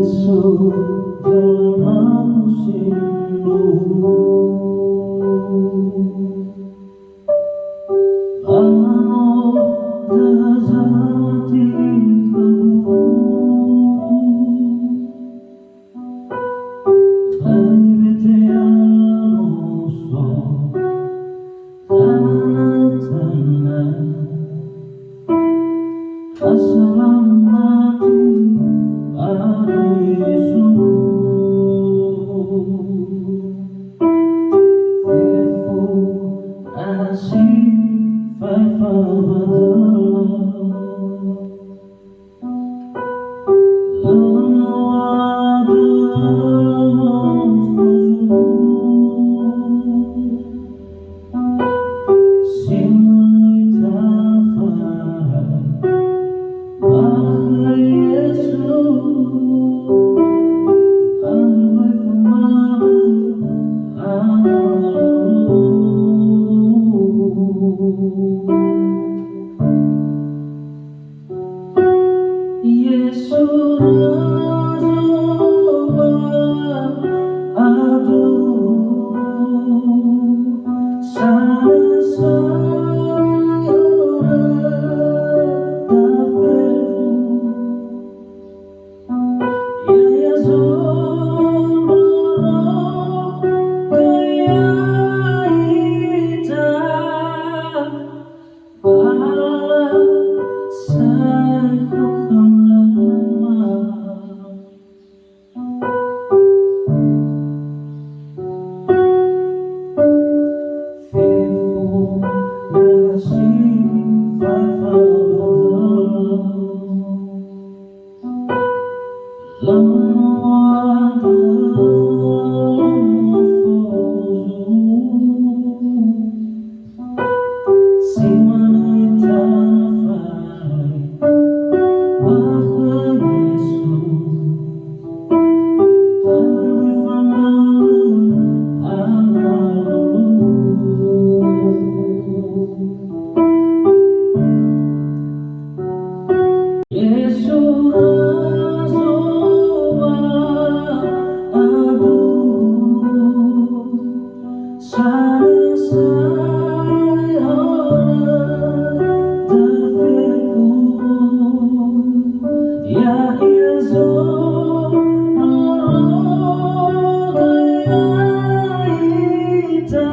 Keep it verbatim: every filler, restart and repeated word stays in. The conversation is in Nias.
Yesu, Damaku sindruhu. Ano döza mati khögu. Hai betea noso. Tana-tana, asalamu mati ba Yesu. Fefu asi faefa ba dödö. Yesu Razo ba aduhu, sana sayura da fefu. Ya'ia zondrorogö ya'ita. Si manö tanafai ba khö Yesu, tanö fanalö halölu. Yesu Razo ba aduhu, sana sayura da fefu, ya'ia zondrorogö ya'ita.